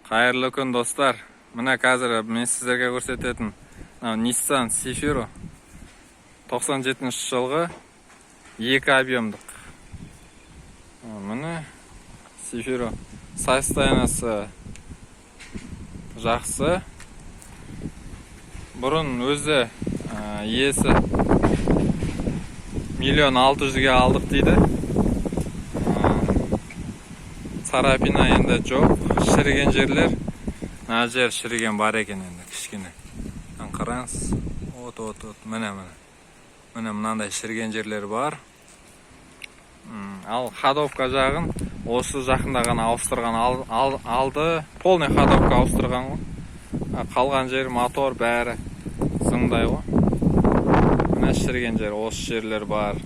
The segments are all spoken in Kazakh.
Қайырлы күн, достар! Мына қазір мен сіздерге көрсететін мынау Nissan Cefiro, 97 жылғы, екі объемдық. Міне, Cefiro, состояниесі жақсы. Бұрын өзі иесі 1 600 000-ге алдық дейді. Царапина енді жоқ, шіріген жерлер, мына жер шіріген бар екен енді кішкене. Мына қараңыз, вот, вот, вот, міне, міне, міне, мынандай шіріген жерлер бар. Ал ходовка жағын осы жақында ғана ауыстырған, алды, полный ходовка ауыстырған ғой. Қалған жер, мотор, бәрі зыңдай ғой. Мына шіріген жер, осы жерлер бар.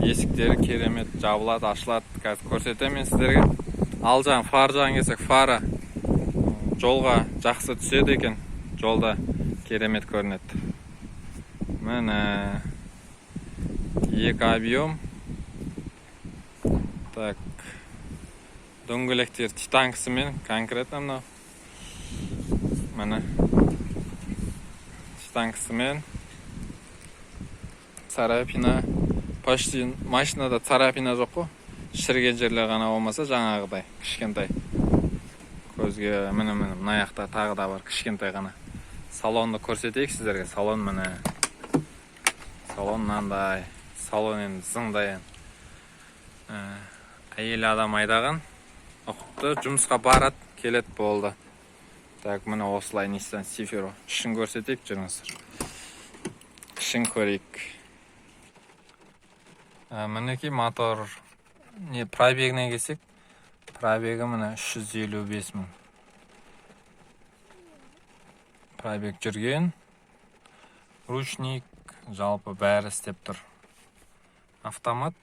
Есіктері керемет жабылады, ашылады, қазір көрсетемін мен сіздерге. Ал жағын, фар жағын келсек, фары жолға жақсы түседі екен, жолда керемет көрінеді. Міне, екі объем. Так, дөңгелектер титанкісімен, конкретно мынау, міне, титанкісімен. Царапина почти машинада царапина жоқ қой, шіріген жерлер ғана болмаса, жаңағыдай кішкентай көзге. Міне, міне, мына жақта тағы да бар кішкентай ғана. Салонды көрсетейік сіздерге. Салон, міне, салон мынандай. Салон енді зыңдай енді. Әйел адам айдаған, ұқыпты, жұмысқа барады, келеді, болды. Так, міне, осылай Nissan Cefiro. Ішін көрсетейік, жүріңіздер, ішін көрейік. Мінекей, мотор не, пробегіне келсек, пробегі, міне, 355 мың пробег жүрген. Ручник, жалпы бәрі істеп тұр, автомат,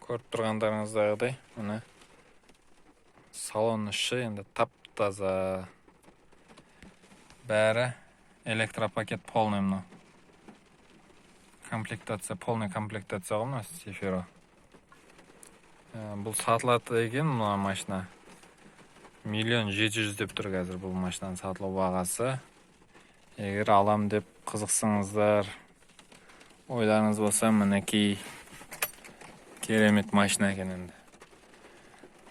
көріп тұрғандарыңыздағыдай. Міне, салон іші енді тап таза, бәрі электропакет, полный. Мынау комплектация, полный комплектация ғой мына Cefiro. Бұл сатылады екен мына машина, 1 700 000 деп тұр қазір бұл машинаның сатылу бағасы. Егер алам деп қызықсаңыздар, ойларыңыз болса, мінекей, керемет машина екен енді.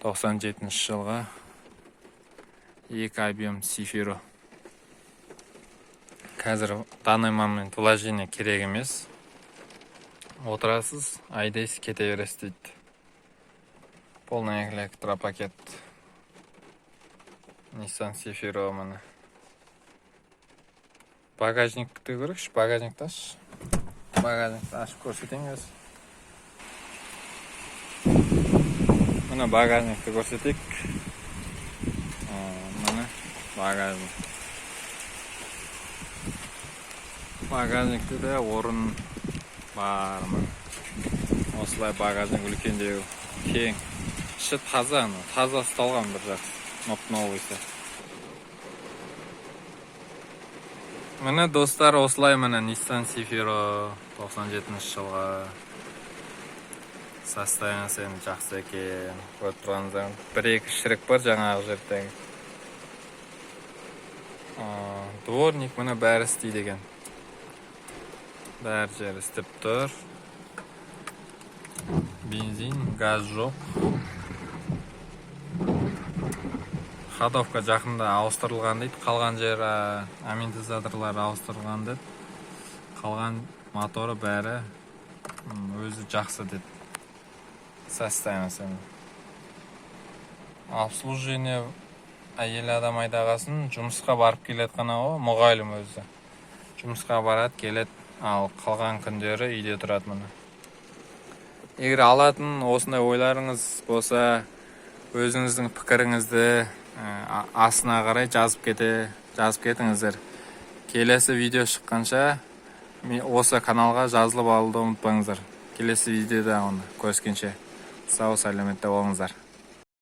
97 жылғы, екі объем Cefiro. Қазір данный момент вложение керек емес, отырасыз, айдайсыз, кете бересіз дейді. Полный электропакет Nissan Cefiro. Міне, багажникті көрейікші. Багажникті аш, багажникті ашып көрсетейін қазір. Міне, багажникті көрсетейік. Міне, багажник. Багажникте де орын бар. Міне, осылай багажник үлкендеу, кең. Іші таза, ана таза ұсталған, бір жақсы, ноп новый сияқты. Міне, достар, осылай, міне, Nissan Cefiro, 97 жылғы. Состояниесі енді жақсы екен, көріп тұрғаныңыздай. Бір екі шірік бар жаңағы жердегі. Дворник, міне, бәрі істейді екен, бәрі жері істеп тұр. Бензин, газ жоқ. Ходовка жақында ауыстырылған дейді. Қалған жері, амортизаторлар ауыстырылған деді. Қалған моторы, бәрі өзі жақсы деді. Состояниесі, обслуживание. Әйел адам айдағасын, жұмысқа барып келеді ғана ғой, мұғалім өзі, жұмысқа барады, келеді, ал қалған күндері үйде тұрады. Міне, егер алатын осындай ойларыңыз болса, өзіңіздің пікіріңізді астына қарай жазып кетіңіздер. Келесі видео шыққанша осы каналға жазылып алуды ұмытпаңыздар. Келесі видеода оны көріскенше, сау сәлеметте болыңыздар.